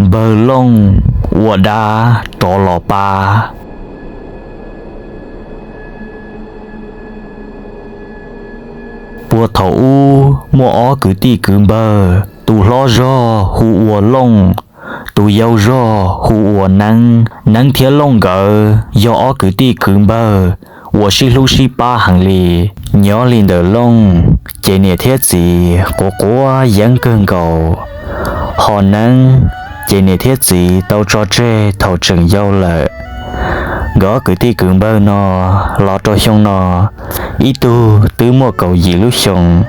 Npawg Looj ua dab rov los pab. Puag thaum ub muaj ob kwv tij kwv npawg, tus hlob zog hu ua Looj, tus yau zog hu ua Neeb. Neeb thiab Looj nkawd yog ob kwv tij kwv npawg uas sib hlub sib pab heev li. Nyob li ntawm Looj ces niam thiab txiv quav quav yeeb kawg nkaus, ho Neeb ces niam thiab txiv tau tso tseg thaum tseem yau lawm. Nkawd ob kwv tij kwv npawg no los rau xyoo no, ib tug twb muaj kaum yim lub xyoo,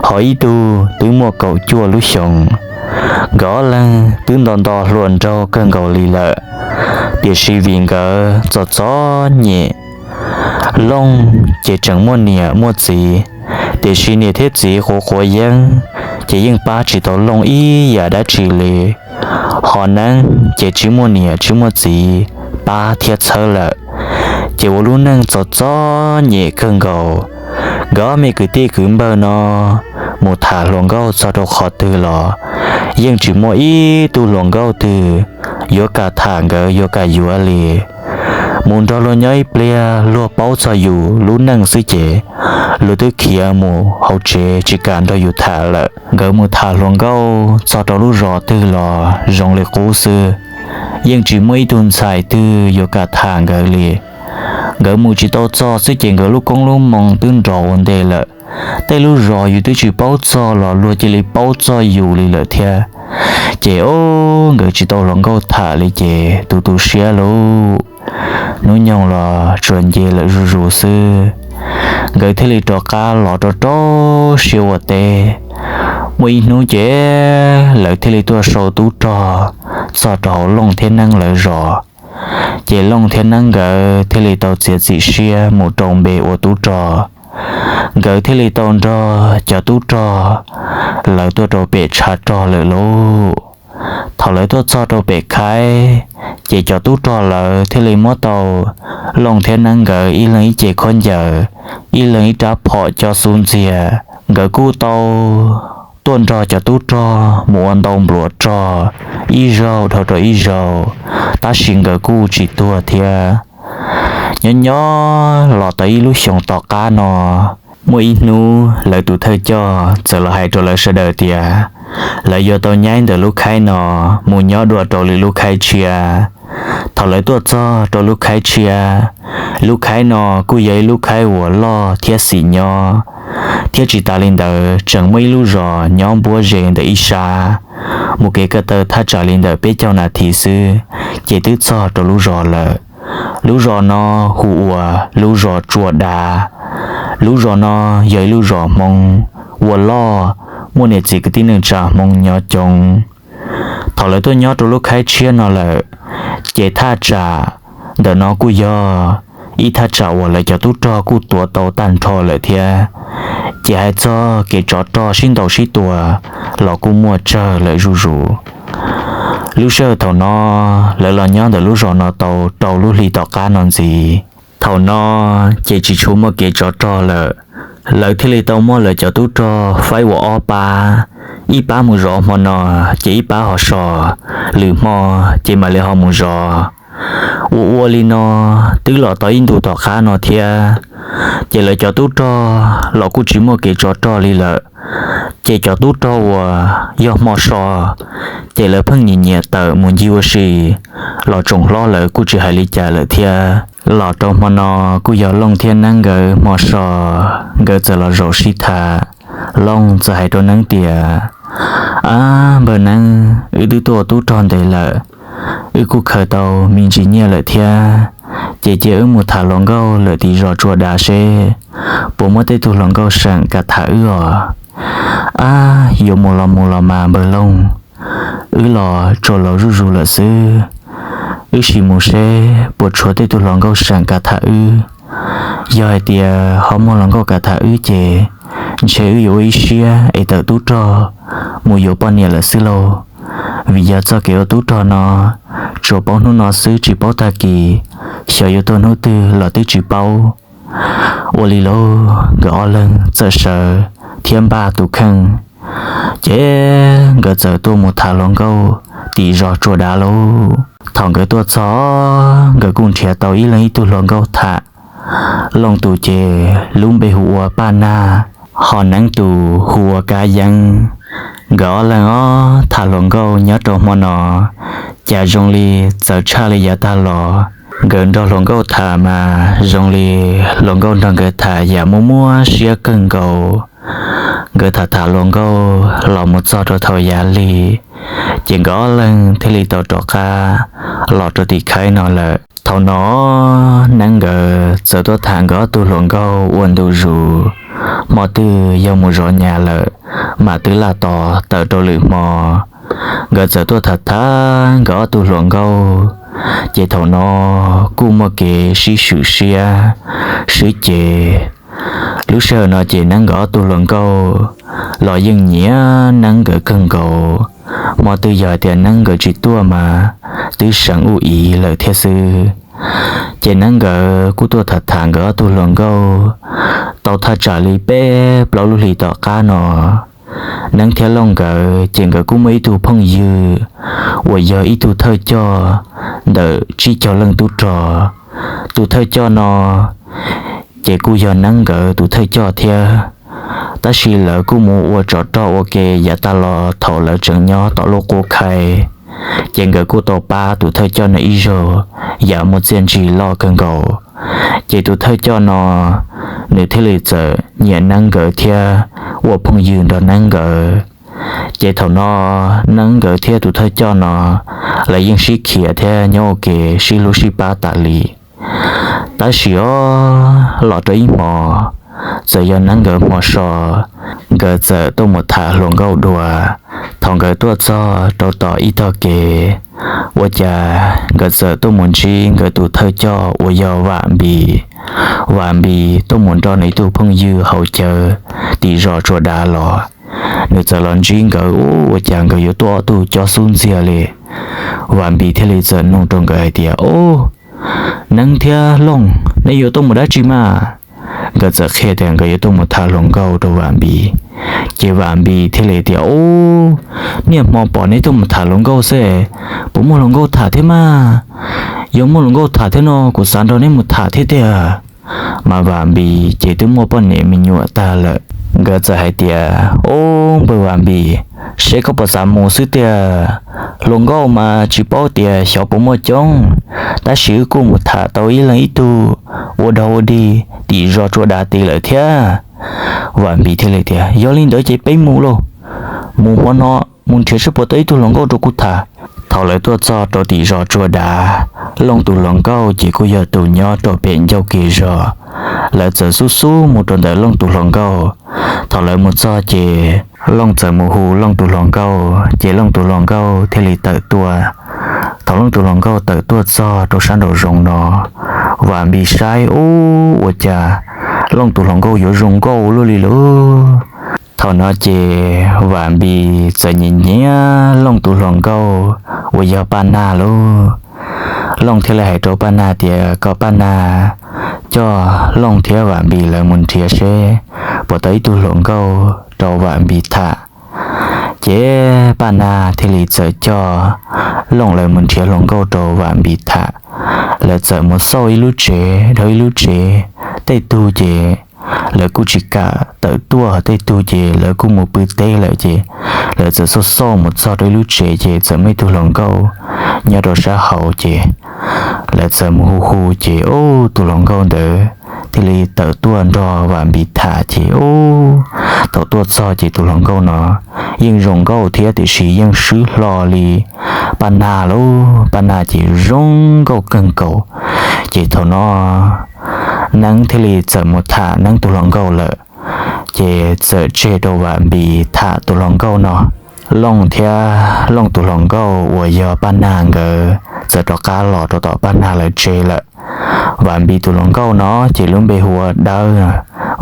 ho ib tug twb muaj kaum cuaj lub xyoo. Nkawd ob leeg twb nto nto hluas nraug kawg nkaus li lawm, tiam sis vim nkawd txom txom nyem, Looj ces tseem muaj niam muaj txiv, tiam sis niam thiab txiv quav quav yeeb ces yeej pab tsis tau Looj ib yam dab tsi li. Ho Neeb ces tsis muaj niam tsis muaj txiv pab thiab txhawb lawm, ces ua lub neej txom txom nyem kawg nkaus. Nkawd ob me kwv tij kwv npawg no mus tham hluas nkauj txog rau qhov twg los yeej tsis muaj ib tug hluas nkauj twg yuav kam tham nkawd yuav kam yuav li. Mus nrog luag nyob ib pliag luag paub txog yus lub neej xwb ces luag twb khiav mus hauv tsev tsis kam nrog yus tham lawm. Nkawd mus tham hluas nkauj txog rau lub zos twg los zoo li qub xwb, yeej tsis muaj ib tug ntxhais twg yuav kam tham nkawd li. Nkawd mus tsis tau txog xwb ces nkawd lub koob lub moo twb nrov ua ntej lawm. Tej lub zos yus twb tsis paub txog los luag cia li paub txog yus li lawm thiab. Ces o, nkawd tsis tau hluas nkauj tham li ces tu tu siab lauj. Hnub nyoog los tsuas nce lawm zuj zus xwb, nkawd thiaj li rov qab los rau rau siab ua teb. Muaj ib hnub ces lawv thiaj li tuaj sau tub rog txog rau hauv Looj thiab Neeb lawv zos. Ces Looj thiab Neeb nkawd thiaj li tau txiav txim siab mus rau npe ua tub rog. Nkawd thiaj li tau nrog cov tub rog lawv tuaj rau pem tshav rog lawm lauj. Thaum lawv tuaj txog rau pem khaib, ces cov tub rog lawv thiaj li muab tau Looj thiab Neeb nkawd ib leeg ib ce khaub ncaws, ib leeg ib rab phom coj xub ntxiag. Nkawd kuj tau tuaj nrog cov tub rog mus ua ntau npluav rog ib zaug dhau rau ib zaug, tab sis nkawd kuj tsis tuag thiab. Nyob nyob los tau ib lub xyoos tom qab no, muaj ib hnub lawv tus thawj coj txawm los hais rau lawv sawv daws tias lawv yuav tau nyaib ntawm lub khaib no mus nyob dua rau lwm lub khaib tshiab. Thaum lawv tuaj txog rau lub khaib tshiab, lub khaib no kuj yog ib lub khaib uas loj thiab xis nyob, thiab tsis tas li ntawd tseem muaj ib lub zos nyob npuab ze ntawm ib sab, mus kev ko taw thaj tsam li ntawm peb caug nas this xwb ces twb txog rau lub zos lawm. Lub zos no hu ua lub zos Tsua Dav. Lub zos no yog ib lub zos Hmoob ua loj, muaj niam txiv kwv tij neej tsa Hmoob nyob coob. Thaum lawv tuaj nyob rau lub khaib tshiab no lawm, ces thaj tsam ntawm no kuj yog ib thaj tsam uas lawv cov tub rog kuj tuav tau tag nrho lawm thiab. Ces hais txog kev tsov rog sib ntaus sib tua los kuj muaj tsawg lawm zuj zus. Lub sij hawm thaum no, lawv los nyob ntawm lub zos no tau rau lub hli tom qab no ntxiv. Thaum no ces tsis tshua muaj kev tsov rog lawm, lawv thiaj li tau muab lawv cov tub rog faib ua ob pab, ib pab mus zov hmo no, ces ib pab ho so, lwm hmo ces mam li ho mus zov. Ua ua li no twb los tau ib ntus tom qab no thiab, ces lawv cov tub rog los kuj tsis muaj kev tsov rog li lawm. Ces cov tub rog uas yog hmo so, ces lawv pheej nyiam nyiam tawm mus ncig ua si, los tsoom hlob lawv kuj tsis hais li cas lawm thiab. Los rau hmo no kuj yog Looj thiab Neeb nkawd hmo so, nkawd txawm los zaum sib tham. Looj txawm hais rau Neeb tias, Ab npawg Neeb, wb twb tuaj ua tub rog ntev lawm, wb kuj khaws tau me ntsis nyiaj lawm thiab, ces cia wb mus tham hluas nkauj lawm tim zos Tsua Dav seb puas muaj tej tug hluas nkauj seem kam tham wb os. Ab, yuav mus los mus los mas npawg Looj, wb los tsuas laus zuj zus lawm xwb, wb sim mus seb puas tshuav tej tug hluas nkauj seem kam tham wb. Yog hais tias ho muaj hluas nkauj kam tham wb ces ntshe wb yuav ua ib siab es tawm tub rog mus yuav poj niam lawm xwb lauj. Vim yog txoj kev ua tub rog no tsuas paub hnub no xwb tsis paub tag kis, xyov yuav tuag hnub twg los twb tsis paub. Ua li lauj, nkawd ob leeg txawm sawv thiab npaj tus kheej Ces nkawd txawm tuaj mus tham hluas nkauj tim zos Tsua Dav lauj. Thaum nkawd tuaj txog, nkawd kuj nrhiav tau ib leeg ib tug hluas nkauj tham. Looj tus ces lub npe hu ua Paj Nag, ho Neeb tus hu ua Kab Yeeb. Nkawd ob leeg ob tham hluas nkauj nyob rau hmo no, cas zoo li txawv tshaj li yav tag los. Nkawd nrog hluas nkauj tham mas zoo li hluas nkauj nrog nkawd tham yam muaj muab siab kawg nkaus. Nkawd tham tham hluas nkauj los mus txog rau thaum yav lig, ces nkawd ob leeg thiaj li tau rov qab los rau tim khaib no lawm. Thaum no Neeb nkawd txawm tuaj tham nkawd ob tug hluas nkauj ua ntu zus, hmo twg yog mus zov nyas lawm, mam twb laj tos tawm rau lwm hmo. Nkawd txawm tuaj tham tham nkawd ob tug hluas nkauj, ces thaum no kuj muaj kev sib swm siab, swb cev. Lub sij hawm no ces Neeb nkawd ob tug hluas nkauj los yeej nyiam Neeb nkawd kawg nkaus. Hmo twg yog hais tias Neeb nkawd tsis tuaj mas twb seev ub ib lawm thiab xwb. Ces Neeb nkawd kuj tuaj tham tham nkawd ob tug hluas nkauj tau thaj tsam li peb plaub lub hlis tom qab no. Neeb thiab Looj nkawd ces nkawd kuj muaj ib tug phooj ywg uas yog ib tug thawj coj ntawm tsib caug leej tub rog. Tus thawj coj no ces kuj yog Neeb nkawd tus thawj coj thiab. Tab sis lawv kuj mus ua tsov rog ua ke yav tag los thaum lawv tseem nyob tom lub qub khaib, ces nkawd kuj tau pab tus thawj coj no ib zaug yam muaj txiaj ntsig loj kawg nkaus. Ces tus thawj coj no nws thiaj li txawm nyiam Neeb nkawd thiab ua phooj ywg nrog Neeb nkawd. Ces thaum no Neeb nkawd thiab tus thawj coj no lawv yeej sib khiav thiab nyob ua ke sib hlub sib pab tas li. Tab sis os, los rau ib hmo, txawm yog Neeb nkawd hmo so, nkawd txawm tuaj mus tham hluas nkauj dua. Thaum nkawd tuaj txog rau tom ib tog kev, ua cas nkawd txawm tuaj mus ntsib nkawd tus thawj coj uas yog Vam Npis. Vam Npis tuaj mus nrog nws ib tug phooj ywg haus cawv tim zos Tsua Dav los. Nws txawm los ntsib nkawd, ua cas nkawd yuav tuaj ob tug cob xub ntxiag li. Vam Npis thiaj li txawm nug rau nkawd hais tias, Ub, Neeb thiab Looj, neb yuav tuaj mus dab tsi mas? Nkawd txawm qhia tias nkawd yuav tuaj mus tham hluas nkauj rau Vam Npis. Ces Vam Npis thiaj li tias, Ub, niaj hmo pom neb tuaj mus tham hluas nkauj xwb, puas muaj hluas nkauj tham thiab mas? Yog muaj hluas nkauj tham thiab no kuv xav nrog neb mus tham thiab tiag. Mas Vam Npis ces twb muaj poj niam me nyuam tag lawm. Nkawd txawm hais tias, Ub, npawg Vam Npis, seb koj puas xav mus xwb tiag. Hluas nkauj mas tsis paub tias xyov puas muaj coob, tab sis wb kuj mus tham tau ib leeg ib tug ua dog ua dig tim zos Tsua Dav tid lawm thiab. Vam Npis thiaj li tias, Yog li ntawd ces peb mus lauj. Mus hmo no, mus nrhiav seb puas tau ib tug hluas nkauj rau kuv tham. Thaum lawv tuaj txog rau tim zos Tsua Dav, Looj tus hluas nkauj ces kuj yog tus nyob rau pem ncauj kev zos. Lawv txawm xub xub mus rau ntawm Looj tus hluas nkauj. Thaum lawv mus txog ces Looj txawm mus hu Looj tus hluas nkauj, ces Looj tus hluas nkauj thiaj li tawm tuaj. Thaum Looj tus hluas nkauj tawm tuaj txog rau sab nraum zoov no, Vam Npis saib, ub, ua cas Looj tus hluas nkauj yuav zoo nkauj luaj li lauj. Thaum no ces Vam Npis txawm nyiam nyiam Looj tus hluas nkauj uas yog Paj Nag lauj. Looj thiaj li hais rau Paj Nag tias kom Paj Nag coj Looj thiab Vam Npis lawv mus nrhiav seb puas tau ib tug hluas nkauj rau Vam Npis tham. Ces Paj Nag thiaj li txawm coj Looj lawv mus nrhiav hluas nkauj rau Vam Npis tham. Lawv txawm mus xauj ib lub tsev dhau ib lub tsev, tej tug ces lawv kuj tsis kam tawm tuaj, tej tug ces lawv kuj mus pw teb lawm ces lawv txawm xauj xauj mus txog rau ib lub tsev ces txawm muaj ib tug hluas nkauj nyob rau sab hauv ces lawv txawm mus hu hu ces ub tus hluas nkauj ntawd thiaj li tawm tuaj nrog Vam Npis tham ces ub thaum tuaj txog ces tus hluas nkauj no yeej zoo nkauj thiab tiam sis yeej swb hlo li Paj Nag lauj. Paj Nag ces zoo nkauj kawg nkaus. Ces thaum no Neeb thiaj li txawm mus tham Neeb tus hluas nkauj lawm, ces txawm tseg rau Vam Npis tham tus hluas nkauj no. Looj thiab Looj tus hluas nkauj uas yog Paj Nag nkawd txawm rov qab los rau tom Paj Nag lawv tsev lawm. Vam Npis tus hluas nkauj no ces lub npe hu ua Dawb.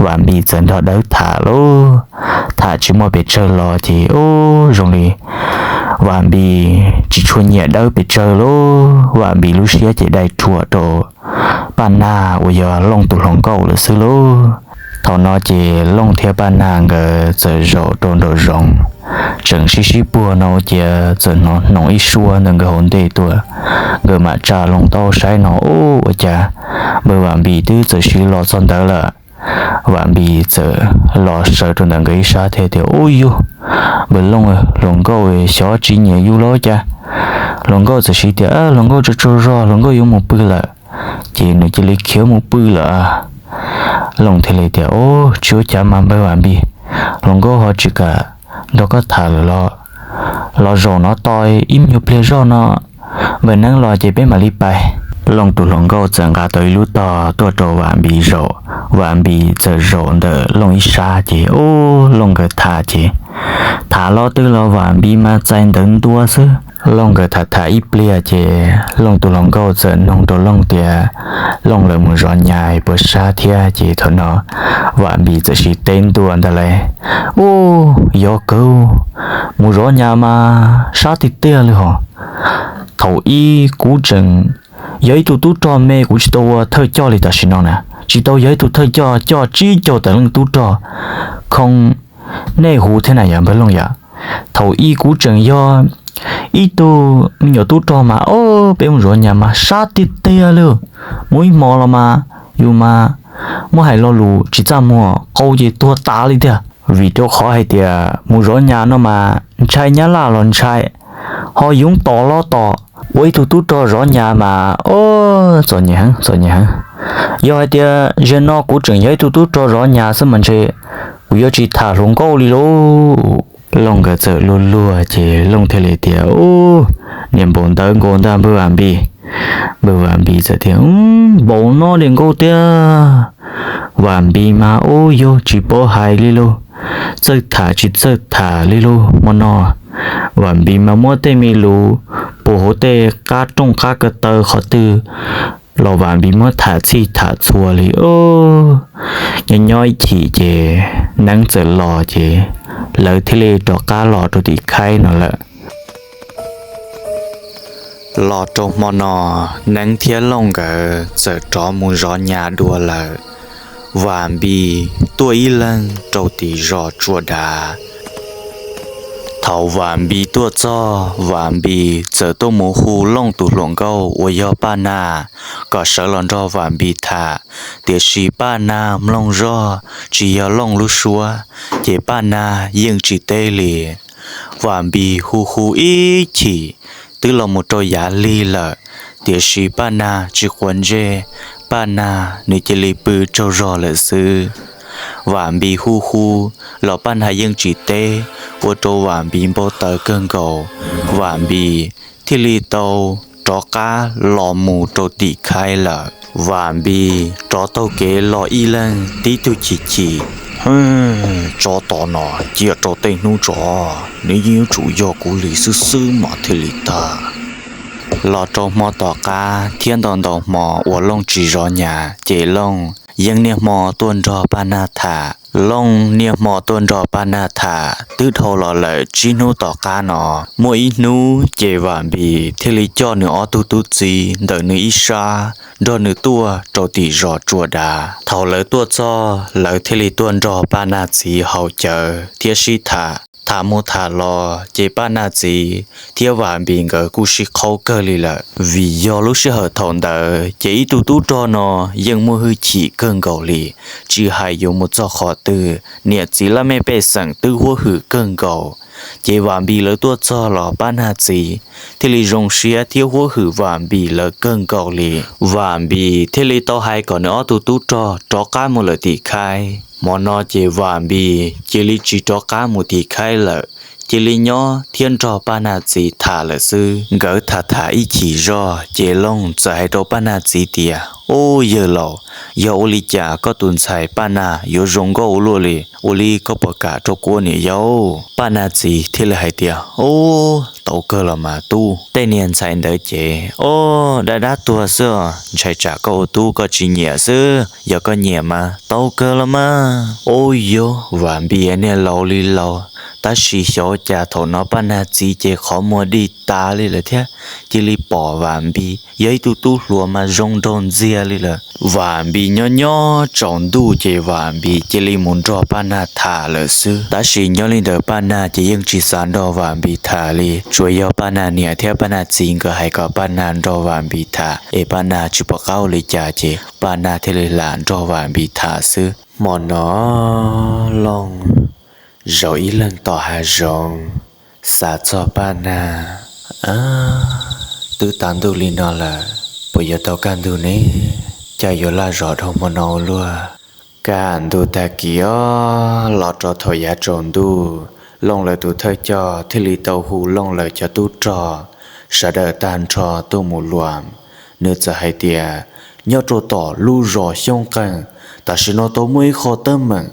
Vam Npis txawm nrog Dawb tham lauj, tham tsis muaj pes tsawg los ces ub zoo li Vam Npis tsis tshua nyiam Dawb pes tsawg lauj. Vam Npis lub siab ces dai rhuam rau Paj Nag uas yog Looj tus hluas nkauj lawm xwb lauj. Thaum no ces Looj thiab Paj Nag nkawd txawm zaum rau nraum zoov, tseem sib sib puag no ua ciav txawm hnov hnoos ib suab ntawm nkawd hauv ntej tuaj. Nkawd mam tsa loo taub saib no, ub, ua cas npawg Vam Npis twb txawm sim los txog ntawd lawm. Vam Npis txawm los sawv rau ntawm nkawd ib sab thiab tias, Ub yug, npawg Looj, hluas nkauj xyov tsis nyiam yus los cas? Hluas nkauj txawm sim tias, Hluas nkauj tsaug tsaug zog, hluas nkauj yuav mus pw lawm. Ces nws cia li khiav mus pw lawm. Looj thiaj li tias, Ub, tsis ua cas mas npawg Vam Npis, hluas nkauj ho tsis kam nrog koj tham lawm los, los zaum no tos ib nyuag pliag zog no npawg Neeb los ces peb mam li pais. Looj tus hluas nkauj txawm nqa tau ib lub tog tuaj rau Vam Npis zaum. Vam Npis txawm zaum ntawm Looj ib sab ces, ub, Looj nkawd tham ces tham lo twg los Vam Npis mas txais ntawv ntua xwb. Looj nkawd tham tham ib pliag ces Looj tus hluas nkauj txawm nug rau Looj tias, Looj, lawv mus zov nyas puas sab thiab? Ces thaum no Vam Npis txawm sim teb ntua ntag lauj, Ub, yog kawg, mus zov nyas mas sab tiag tiag li hos. Thaum ib kuv tseem yog ib tug tub rog me, kuv tsis tau ua thawj coj li tam sim no na, tsis tau yog ib tug thawj coj coj tsib caug tawm leej tub rog khoo nej huv thiab na yom npawg Looj yom. Thaum ib kuv tseem yog ib tug me nyuam tub rog mas, o, peb mus zov nyas mas sab tiag tiag li. Mus ib hmo los mas yus mas muab hais lo lus tsis txaj muag qau ces tuag tas li tiag. Vim rau qhov hais tias mus zov nyas no mas ntshai nyab laj los ntshai, ho yus tos los tos. Ua ib tug tub rog zov nyas mas, o, txom nyem heev, txom nyem heev. Yog hais tias zaum no kuv tseem yog ib tug tub rog zov nyas xwb mas ntshe kuv yuav tsis tham hluas nkauj li lauj. Looj nkawd txawm luag luag ces Looj thiaj li tias, Ub, niam npaum ntawd nkaus ntag npawg Vam Npis. Npawg Vam Npis txawm tias, Npaum no niam nkauj tiag. Vam Npis mas, ub, yog tsis paub hais li lauj, txawj tham tsis txawj tham li lauj hmo no. Vam Npis mas muab tej me lus puag hauv tej qab rooj qab ko taw qhov twg los Vam Npis muab tham txhij tham txhua li. Nyob nyob ib chim ces Neeb txawm los ces lawv thiaj li rov qab los rau tim khaib no lawm. Los rau hmo no, Neeb thiab Looj nkawd txawm rov mus zov nyas dua lawm. Vam Npis tuaj ib leeg rau tim zos Tsua Dav. Thaum Vam Npis tuaj txog, Vam Npis txawm tuaj mus hu Looj tus hluas nkauj uas yog Paj Nag kom sawv los nrog Vam Npis tham, tiam sis Paj Nag mloog zog tsis yog Looj lub suab, ces Paj Nag yeej tsis teb li. Vam Npis hu hu ib chim twb los mus rau yav lig lawm, tiam sis Paj Nag tsis quav ntsej, Paj Nag nws cia li pw tsaug zog lawm xwb. Vam Npis hu hu los Paj Nag yeej tsis teb, ua rau Vam Npis npau taws kawg nkaus. Vam Npis thiaj li tau rov qab los mus rau tim khaib lawm. Vam Npis rov taug kev los ib leeg tib tug chim chim. Tsov tom no cia rau tej hnub tso, nws yeej yuav tsum yog kuv li xwb xwb mas thiaj li tag. Los rau hmo tom qab thiab ntau ntau hmo uas Looj tsis zov nyas ces Looj yeej niaj hmo tuaj nrog Paj Nag tham. Looj niaj hmo tuaj nrog Paj Nag tham twb dhau los lawm tsib hnub tom qab no. Muaj ib hnub ces Vam Npis thiaj li coj nws ob tug tub txib ntawm nws ib sab nrog nws tuaj rau tim zos Tsua Dav. Thaum lawv tuaj txog, lawv thiaj li tuaj nrog Paj Nag txiv haus cawv thiab sib tham. Tham mus tham los ces Paj Nag txiv thiab Vam Npis nkawd kuj sib qhaub kawg li lawm, vim yog lub sij hawm thaum ntawd ces ib tug tub rog no yeej muaj hwj chim kawg nkaus li, tsis hais yuav mus txog qhov twg niam txiv laj mej pej xeem twb huab hwm kawg nkaus. Ces Vam Npis lawv tuaj txog los Paj Nag txiv thiaj li zoo siab thiab huab hwm Vam Npis lawv kawg nkaus li. Vam Npis thiaj li tau hais kom nws ob tug tub rog rov qab mus lawm tim khaib. Hmo no ces Vam Npis cia li tsis rov qab mus tim khaib lawm, cia li nyob thiab nrog Paj Nag txiv tham lawm xwb. Nkawd tham tham ib chim zog ces Looj txawm hais rau Paj Nag txiv tias, Ub yawg laus, yog ua li cas koj tus ntxhais Paj Nag yuav zoo nkauj ua luaj li, ua li koj puas kam rau kuv ua niam yau? Paj Nag txiv thiaj li hais tias, Ub, tau kawg los mas tub, tej niag ntxhais ntawd ces, o, dab dab tuag xwb os, ntshai tsam koj ua tub koj tsis nyiam xwb, yog koj nyiam mas tau kawg los mas. Ub yog Vam Npis niag laus li laus, Tab sis xyov cas thaum no Paj Nag txiv ces qhov muag dij tas li lawm thiab, cia li pom Vam Npis yog ib tug tub hluas mas zoo nraug ntxiag li lawm. Vam Npis nyob nyob tsaus ntuj ces Vam Npis cia li mus nrog Paj Nag tham lawm xwb. Tab sis nyob li ntawd Paj Nag ces yeej tsis xav nrog Vam Npis tham li, tsuas yog Paj Nag niam thiab Paj Nag txiv nkawd hais kom Paj Nag nrog Vam Npis tham es Paj Nag tsis pom qab ua li cas ces Paj Nag thiaj li lam nrog Vam Npis tham xwb. Hmo no Looj zaum ib leeg tom hav zoov, xav txog Paj Nag. Twb tav ntuj li no lawm, puas yuav tau kaj ntug ne? Cas yuav laj zom dhau hmo no ua luaj. Kaj ntug tag kis os, los rau thaum yav tsaus ntuj, Looj lawv tus thawj coj thiaj li tau hu Looj lawv cov tub rog sawv daws tag nrho tuaj mus luam. Nws txawm hais tias, nyob rau tom lub zos Xyoob Qeeg, tam sim no tau muaj ib qho teeb meem,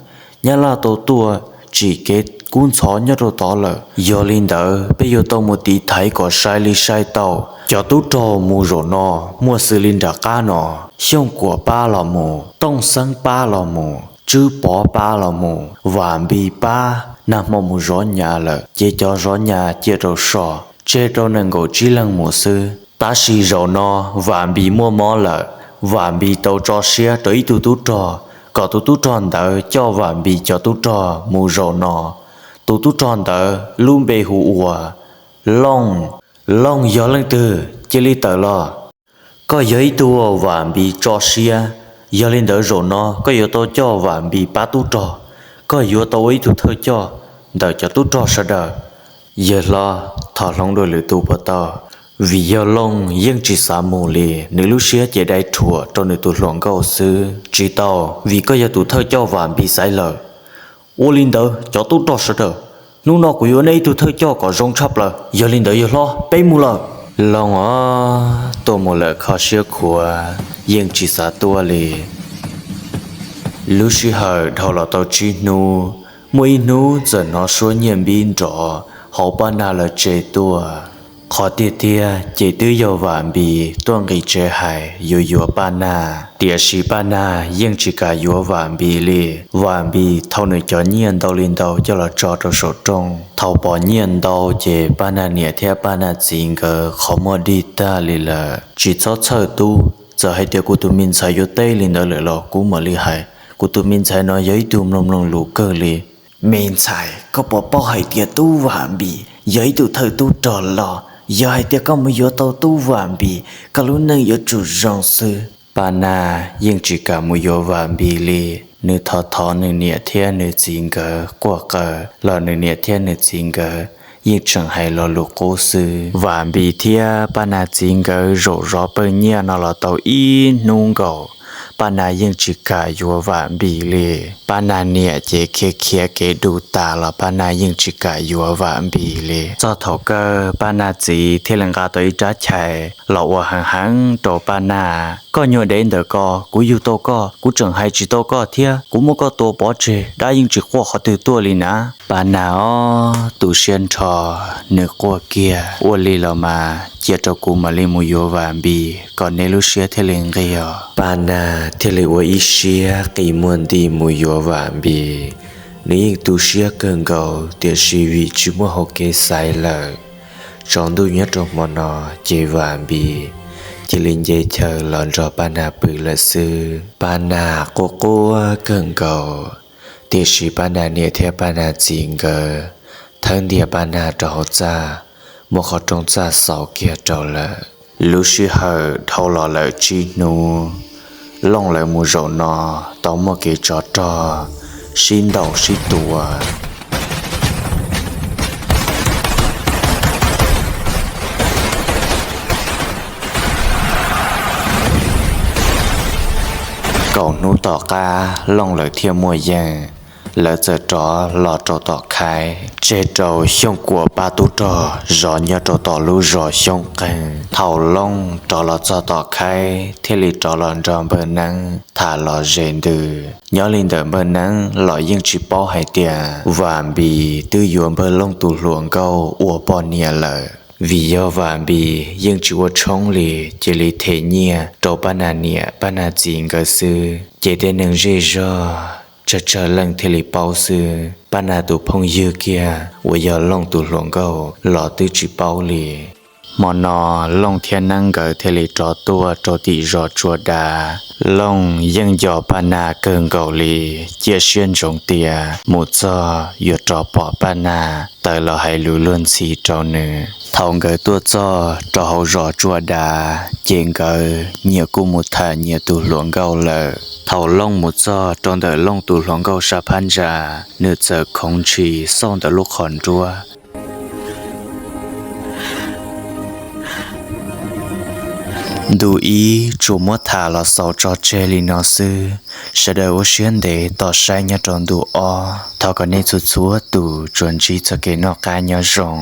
Nyab Laj tau tuaj tsim kev kub ntxhov nyob rau tod lawm. Yog li ntawd peb yuav tau mus tiv thaiv kom sai li sai tau. Cov tub rog mus zaum no muaj xws li nram qab no, Xyooj Kuam pab los mus, Tooj Xeeb pab los mus, Tswb Pov pab los mus, Vam Npis pab nag hmo mus zov nyas lawm, ces cov zov nyas cia rau so, tseg rau nees nkaum tsib leeg mus xwb. Tab sis zaum no Vam Npis muaj mob lawm, Vam Npis tau tso siab rau ib tug tub rog, kom tus tub rog ntawd coj Vam Npis cov tub rog mus zaum no. Tus tub rog ntawd lub npe hu ua Looj. Looj yog leej twg? Cia li tawm los. Koj yog ib tug uas Vam Npis tso siab, yog li ntawd zaum no koj yuav tau coj Vam Npis pab tub rog, koj yuav tau ua ib tug thawj coj ntawm cov tub rog sawv daws. Yawg hlob, thov hloov dua lwm tus puas tau? Vim yog Looj yeej tsis xav mus li, nws lub siab ces dai rhuam rau nws tus hluas nkauj xwb. Tsis tau, vim koj yog tus thawj coj Vam Npis xaiv lawm. Ua li ntawd cov tub rog sawv daws, hnub no kuv yuav nej ib tug thawj coj kom zoo tshaj plaws. Yog li ntawd yawg hlob, peb mus lawm. Looj os, tuaj mus lawm kho siab khuav, yeej tsis xav tuaj li. Lub sij hawm dhau los tau tsib hnub, muaj ib hnub txawm hnov suab nyiaj npib nrov hauv Paj Nag lawv tsev tuaj. Qhov tiag tiag ces twb yog Vam Npis tuaj nqis tsev hais yuav yuav Paj Nag, tiam sis Paj Nag yeej tsis kam yuav Vam Npis li. Vam Npis thau nws cov nyiaj ntau li ntau coj los tso rau saum rooj. Thaum pom nyiaj ntau ces Paj Nag niam thiab Paj Nag txiv nkawd qhov muag dig tag li lawm. Tsis txhob txhawj tub, txawm hais tias kuv tus me ntxhais yuav teb li ntawd lawm los kuv mam li hais. Kuv tus me ntxhais no yog ib tug mloog mloog lus kawg li. Me ntxhais, koj puas paub hais tias tub Vam Npis yog ib tug thawj tub rog los? Yog hais tias koj mus yuav tau tub Vam Npis, koj lub neej yuav tsum zoo xwb. Paj Nag yeej tsis kam mus yuav Vam Npis li. Nws thov thov nws niam thiab nws txiv nkawd quaj qw los nws niam thiab nws txiv nkawd yeej tseem hais lo lus qub xwb. Vam Npis thiab Paj Nag txiv nkawd zaum zov pawg nyiaj no los tau ib hnub nkaus, Paj Nag yeej tsis kam yuav Vam Npis li. Paj Nag niam ces khiav khiav kev du tas los Paj Nag yeej tsis kam yuav Vam Npis li. Txog thaum kawg Paj Nag txiv thiaj li nqa tau ib rab chais los ua heev heev rau Paj Nag. Koj nyuag dev ntawm ko, kuv yug tau koj, kuv tseem hais tsis tau koj thiab, kuv muab koj tua pov tseg, dab yeej tsis quaj qhov twg tuaj li na. Paj Nag os, tu siab nrho, nws quaj kiag, ua li los mas cia rau kuv mam li mus yuav Vam Npis kom neb lub siab thiaj li nqig os. Paj Nag thiaj li ua ib siab qi muag nti mus yuav Vam Npis. Nws yeej tu siab kawg nkaus tiam sis vim tsis muaj hauv kev xaiv lawm, tsaus ntuj nyob rau hmo no ces Vam Npis cia li nce chaw los nrog Paj Nag pw lawm xwb. Paj Nag quaj quaj kawg nkaus, tiam sis Paj Nag niam thiab Paj Nag txiv nkawd thawb ntias Paj Nag rau hauv txaj, muab qhov rooj txaj xaus kiag rau lawm. Lub sij hawm dhau los lawm tsib hnub, Looj lawv mus zaum no tau muaj kev tsov rog sib ntaus sib tua. Kaum hnub tom qab Looj lawv thiaj muaj yeej, lawv txawm rov los rau tom Khaib, tseg rau Xyooj Kuam pab tub rog zov nyob rau tom lub zos Xyoob Qeeg. Thaum Looj rov los txog tom Khaib thiaj li rov los nrog Npawg Neeb tham los ze ntws. Nyob li ntawm Npawg Neeb los yeej tsis paub hais tias Vam Npis twb yuav Npawg Looj tus hluas nkauj ua poj niam lawm, vim yog Vam Npis yeej tsis ua tshoob li, cia li them nyiaj rau Paj Nag niam Paj Nag txiv nkawd xwb. Ces tej neeg zej zog tsawg tsawg leej thiaj li paub xwb. Paj Nas tus phooj ywg kiag uas yog Looj tus hluas nkauj los twb tsis paub li. Hmo no Looj thiab Neeb nkawd thiaj li rov tuaj rau tim zos Tsua Dav. Looj yeej nco Paj Nas kawg nkaus li, cia siab ntsoov tias mus txog yuav rov pom Paj Nas tawm los hais lus luag ntxhi rau nws. Thaum nkawd tuaj txog rau hauv zos Tsua Dav ces nkawd nyias kuj mus tham nyias tus hluas nkauj lawm. Thaum Looj mus txog rau ntawm Looj tus hluas nkauj sab phab ntsa, nws txawm khoov ntshis xauj ntawm lub qhov nruab. Ntu ib tsuas muab tham los xaus tso tseg li no xwb. Sawv daws ua siab ntev tos saib nyob rau ntu ob. Thov kom nej txhua txhua tus tsuas ntsib txoj kev noj qab nyob zoo.